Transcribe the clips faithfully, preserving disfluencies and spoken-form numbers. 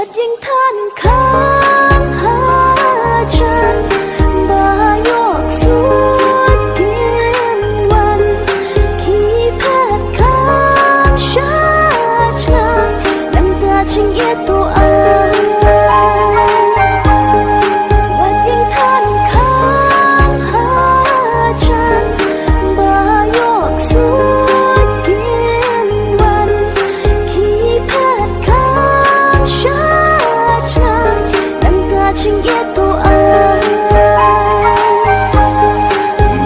Wat ïeng than kham hajan ba ïoh suit kin wan. Ki phet kham shah jngai nangta jingïeit to ai. Wat ïeng than kham hajan ba ïoh suit kin wan. Ki phet kham shah jngai nangta jingïeit to ai.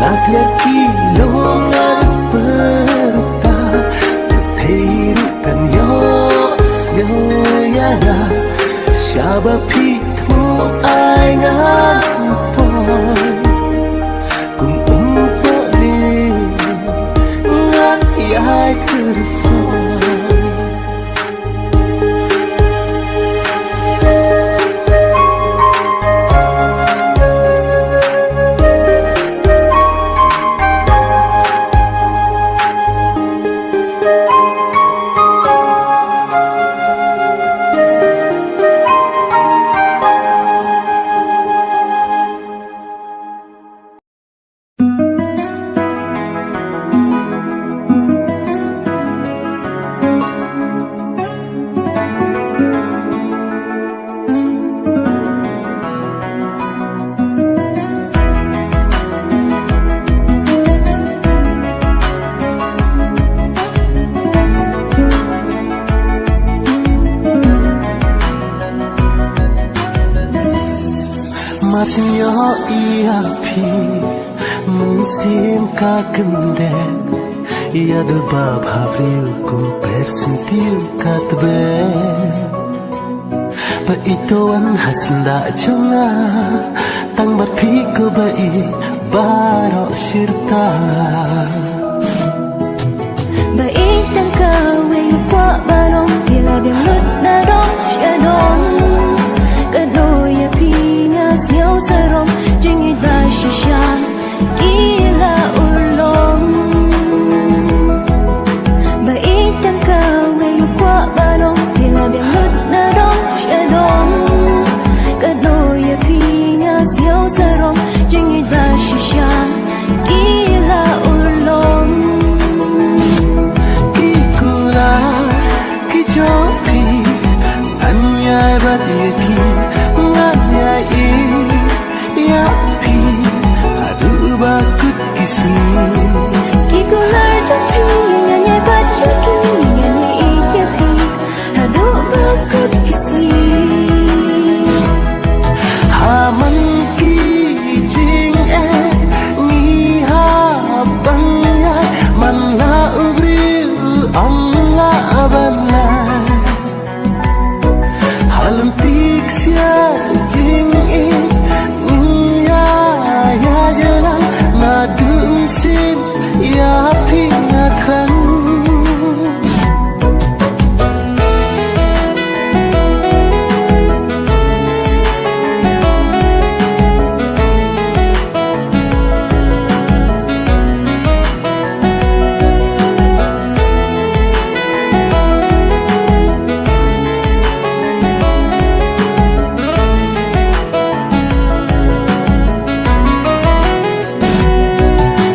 Na tiar ki long ngan pyrta, pyrthei ruh kan ïohsngew ïa nga. Shaba phi thmu ai ngan poi. Kum um poi ni ngan ïai kyrsoi. Mar sien ïohi ïa phi mynsiem ka kyndit, ïa dei ba bha briew kum per syntiew ka tbit. Ba ïeit to wan ha syndah jong nga, tang bad phi ko ba ïeit baroh shirta. Ba ïeit tang kawei u kwah ban ong, phi la biang lut na dong sha dong. Katno ïa phi nga sngew sarong, jingïeit ba shisha ki la urlong. Ba ïeit tang kawei u kwah ban ong, phi la biang lut na dong sha dong. Katno ïa phi nga sngew sarong, jingïeit ba shisha ki la urlong. Ki kular ki jong phi, ngan ïai bat ïa ki, ngan ïai ïeit ïa phi haduh ba kut ki sngi. Ki kular jong phi, ngan ïai bat ïa ki, ngan ïai ïeit ïa phi haduh ba kut ki sngi. Ha man ki jingeh ngi hap ban ïaid, man la u briew ym lah ban lait. Ha lynti ksiar jingïeit ngin ïa ïaid lang, naduh mynsiem ïa phi nga kren.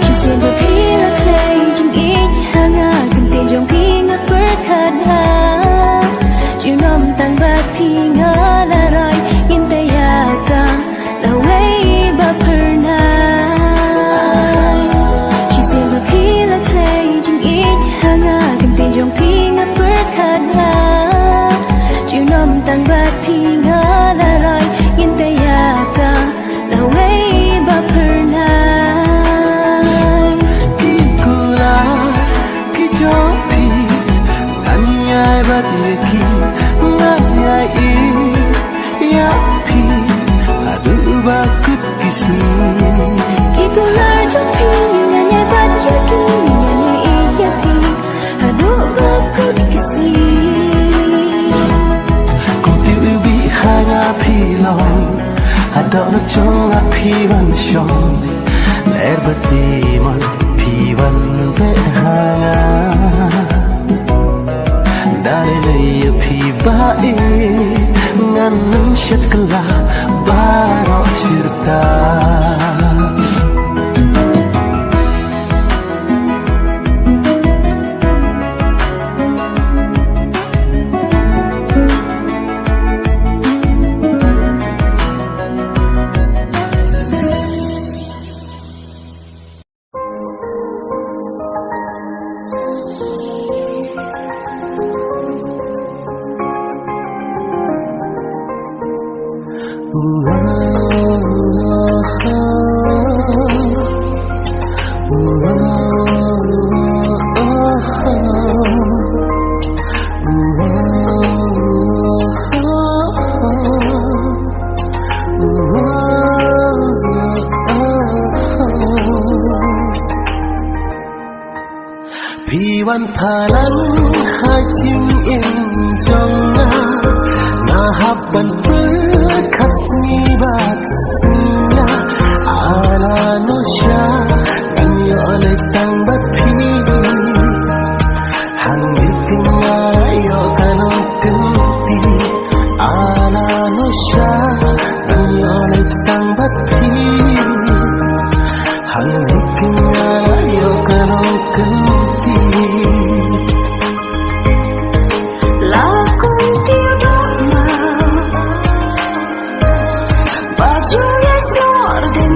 Shisien ba phi la khlei jingïeit ha nga, ktien jong phi nga pyrkhat ha. Junom tang bad phi nga la rai, ngim tei ïa ka lawei ba phyrnai. Shisien ba phi la khlei jingïeit ha nga, ktien jong phi nga pyrkhat ha. Junom tang bad phi nga la rai, ngim tei ïa ka lawei ba phyrnai. Ki kular ki jong phi, ngan ïai bat ïa ki, ngan ïai ïeit ïa phi haduh ba kut ki sngi. Ki kular jong phi, ngan ïai bat ïa ki, ngan ïai ïeit ïa phi haduh ba kut ki sngi. Kum tiew u bih ha nga phi long, ha dohnud jong nga phi wan shong. Lyer bad i mon phi wan beh ha nga. Da lei lei ïa phi ba ïeit, Kan nym shet kylla baroh shirta. Phi wan palan ha jingim jong nga, nga hap ban pyrkhat sngi bad sngi. Ala nusha ngan ïoh leit tang bad phi. Hangne nga ïoh ka nongkynti. Ala nusha ngan ïoh leit tang bad phi. Hangne nga ïoh ka nongkynti. La kumta doh ma ba ju ïa sngewdon.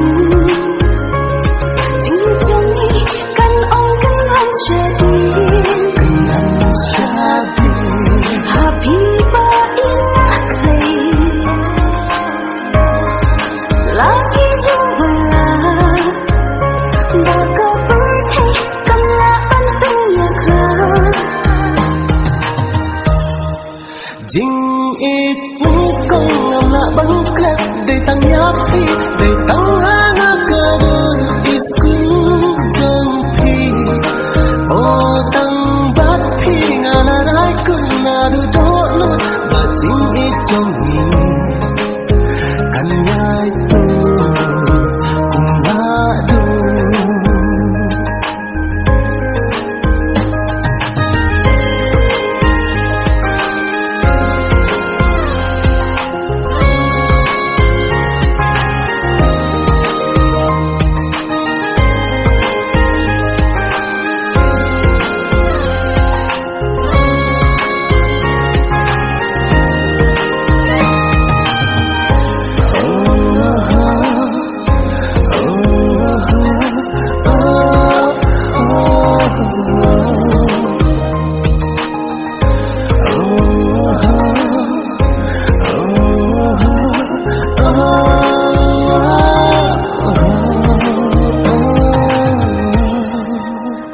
Jingïeit jong ngi kan ong kan wan shadien. Kan wan shadien. Ha phi ba i la khlei. La ki jong ba la ba ka pyrthei kam lah ban pynïakhlad. Jingïeit nyngkong ngam lah ban klet, dei tang ïa phi, dei tang ha nga ka dur i skul jong phi. O tang bad phi nga la rai kyrpad naduh dohnud ba jingïeit jong ngi kan ïai tur kumba dur.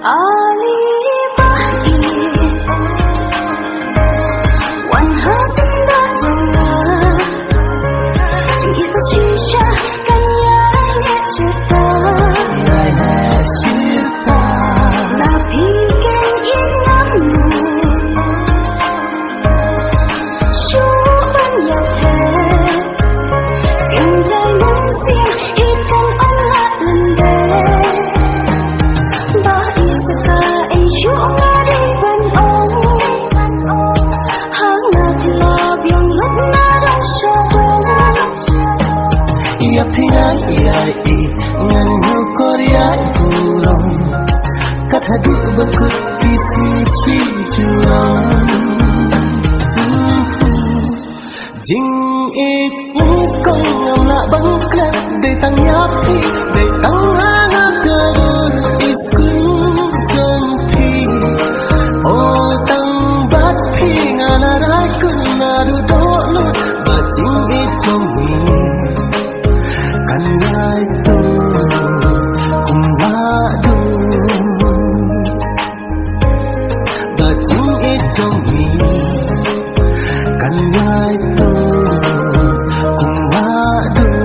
Ali bah i wan ha senda jong nga. Jingïeit ba shisha kan ïai neh shirta. Ïai neh shirta. La phi keiñ i ngam nu shuh ban ïapher. Kin jai mynsiem hi kan ong lah lyndet. Ba i sa ka ei shuh nga dei ban ong. Ha nga phi la biang lut na dang sha dong. Ïa phi nga ïa i ngan ïoh kor ïa burom. Kat haduh ba kut ki sngi shi jurong. Jingïeit nyngkong ngam lah ban klet, dei tang ïa phi, dei tang ha nga ka dur i skul jong phi. O tang bad phi nga la rai kyrpad naduh dohnud ba jingïeit jong ngi kan ïai tur kumba dur. Ba jingïeit jong ngi kan ïai tur kumba dur.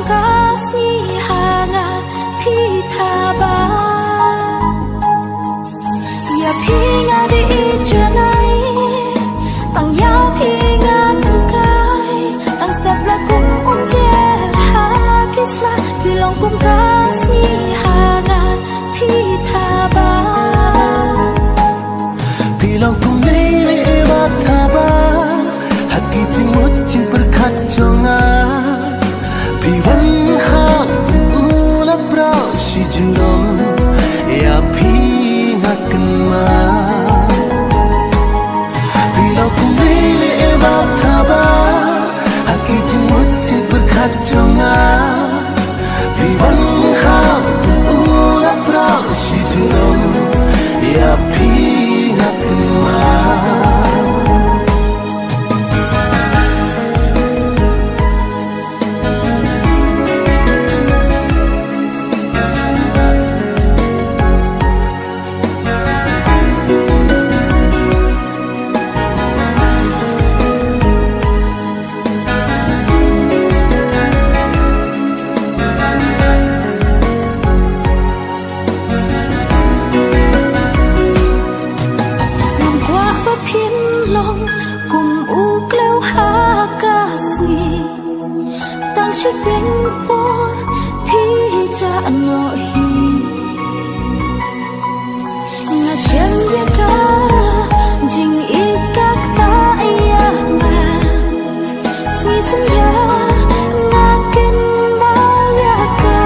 Ka sngi ha nga phi thaba. Ïa phi nga dei i janai. Tang ïa phi nga tangkai. Tang step la kum um jer ha ki sla. Phi long kum ka sngi ha nga phi thaba. Phi long kum lei lei ba thaba ha ki jingmut jingpyrkhat jong nga. Phi wan ha u la prah shi junom ïa phi nga kynmaw. Phi long kum lei lei ba thaba ha ki jingmut jingpyrkhat jong nga. Phi wan ha u la prah shi junom ïa phi nga kynmaw. Ngam kwah ba phin long kum u kleu ha ka sngi. Tang shiteng por phi jah noh hi. Nga shem ïa ka jingïeit ka ktah ïa nga. Sngi synñia nga kynmaw ïa ka.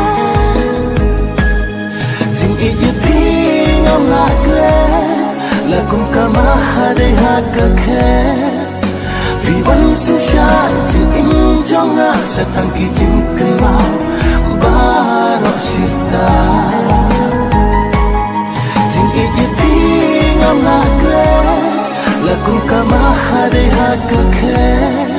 Jingïeit ïa phi ngam lah klet, la kum ka mah ha dei ha ka khet. Phi wan synshar jingim jong nga sa tang ki jingkynmaw baroh shita. Jingïeit ïa phi ngam lah klet, la kum ka mah ha dei ha ka khet.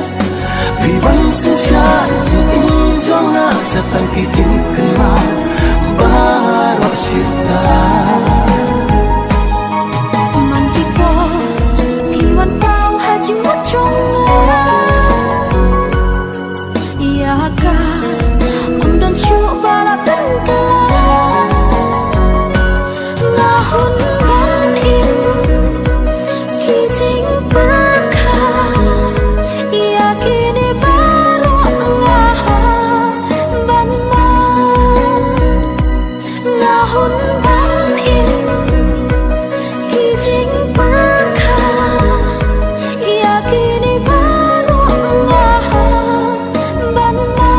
Phi wan synshar jingim jong nga sa tang ki jingkynmaw baroh shita. Man ki por phi wan paw ha jingmut jong nga. Ïa ka ym don shuh ba la pynkylla. Nga hun ban im ki jingpyrkhat ïa kine baroh nga hap ban mad. Nga hun ban im ki jingpyrkhat ïa kine baroh nga hap ban mad.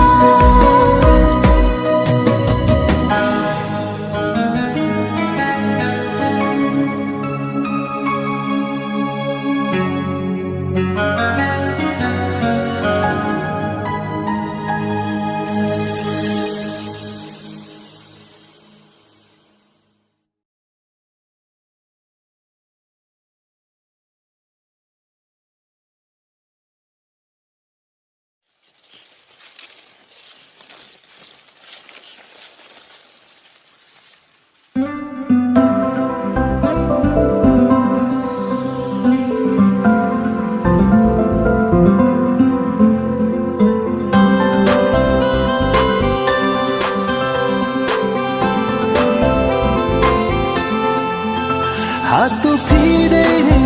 Hato phi dei ne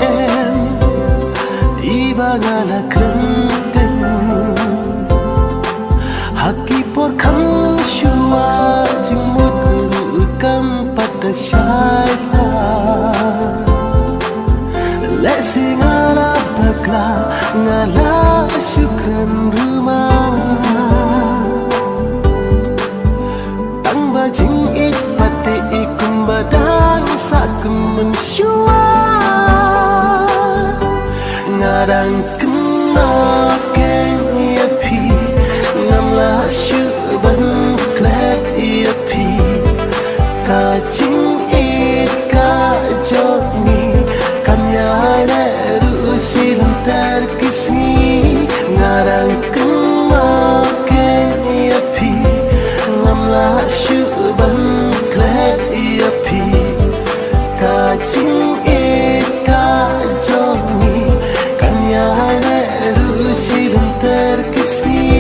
em i ba nga la kren teng? Ha ki por kham shuwa jingmut ruh kam pat da shai pha. Lehse nga la bakla, nga la shu kren ruh ma. Tang ba jingïeit pat te i kumba dang sah kmen shuwa. Nga dang kynmaw kein ïa phi, ngam lah shuh ban klet ïa phi. Ka jingïeit ka jong ngi kan ïaineh ruh shi lynter ki sngi. Nga dang kynmaw kein ïa phi, ngam lah shuh ban klet ïa phi. Ka jingïeit ka jong ngi kan ïaineh ruh shi lynter ki sngi.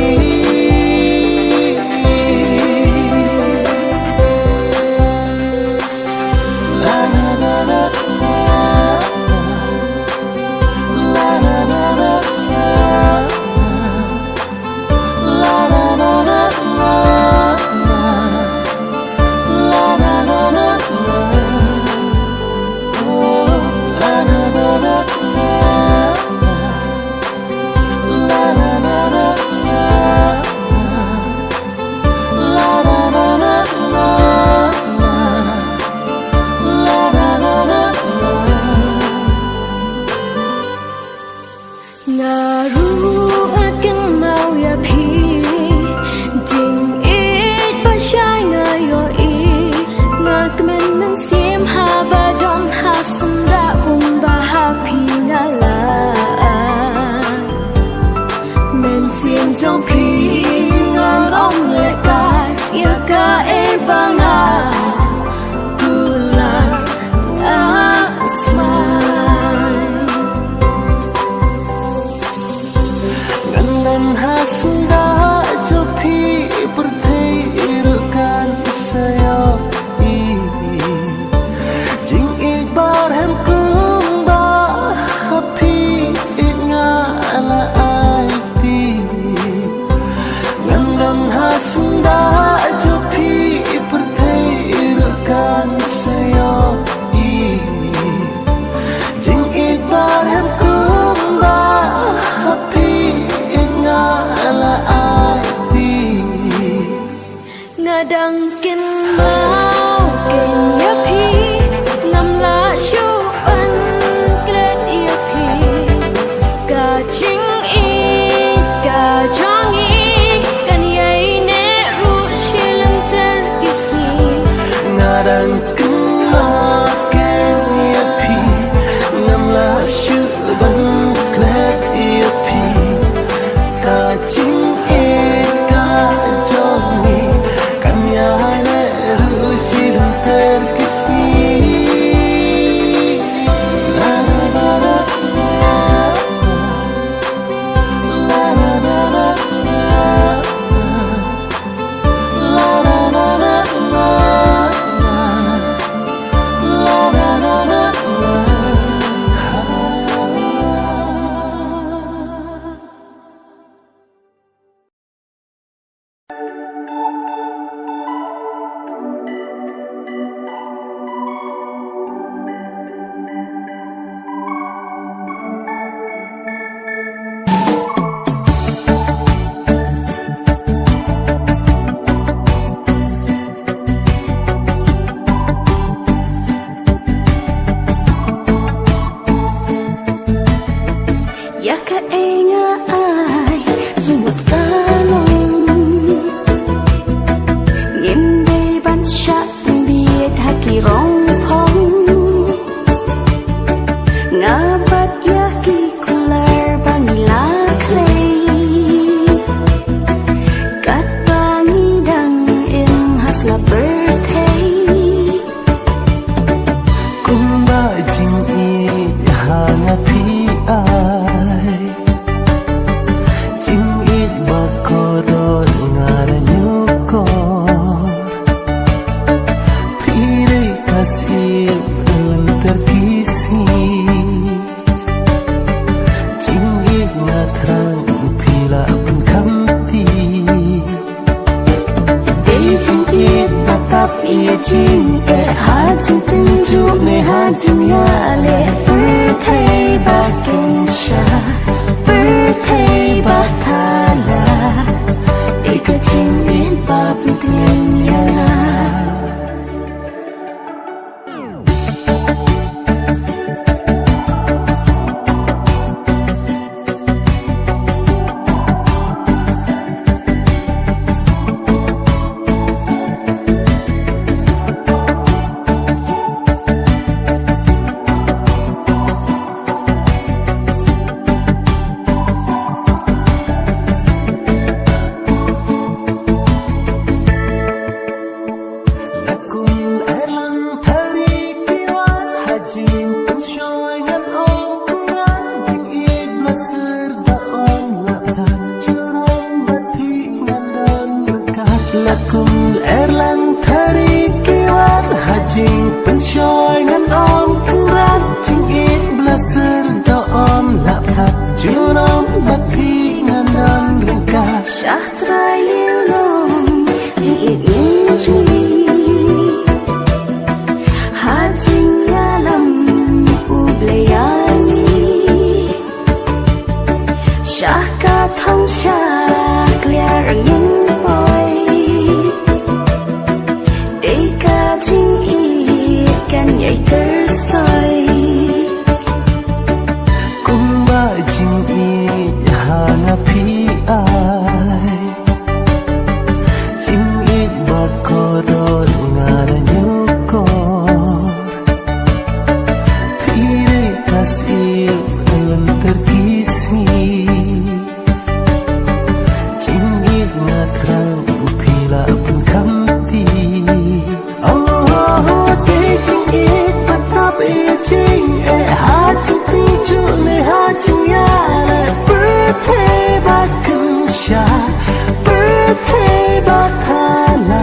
Kynmaw kein ïa phi, ngam lah shuh ban klet ïa phi. Ka jingïeit ka jong ngi kan ïaineh ruh shibun ter ki sngi. Ïa kaei nga ai jingmut ka long. Ngim dei ban shah tang bieit ha ki rong phong. Nga bat ïa ki kular ba ngi la khlei. Katba ngi dang im ha sla pyrthei. Kumba jingïeit ha nga phi ai. Jingïeit ba kordor nga la ñiewkor. Phi dei ka syiem lynter ki sngi. Jingïeit nga thrang phi la pynkhamti. Dei jingïeit ba tap ïa jingeh ha jingtynjuh ne ha jingïaleh. Pyrthei ba kynsha, pyrthei ba thala. Dei ka jingïeit ba pyntngen ïa nga. La kum Erlang Thari ki wan ha jingpynshoi ngan ong Kynrad, jingïeit ba syrdoh ym lah tap, junom bad phi ngan don ryngkat. La kum Erlang Thari ki wan ha jingpynshoi ngan ong Kynrad, jingïeit ba syrdoh ym lah tap, junom bad phi ngan don ryngkat. Shah Trai Liulong jingïeit ngin jngi ha jingïalam U Blei ïa ngi. Shah ka thong shah kliar ngin poi. Dei ka jingïeit kan ïai kyrsoi. Kumba jingïeit ha nga phi ai. Jingïeit ba kordor nga la ñiewkor. Phi dei ka syiem lynter ki sngi. Jingïeit nga thrang phi la pynkhamti. Oh, oh, oh, dei jingïeit ba tap ïa jingeh ha jingtynjuh ne ha jingïaleh. Pyrthei ba kynsha, pyrthei ba thala.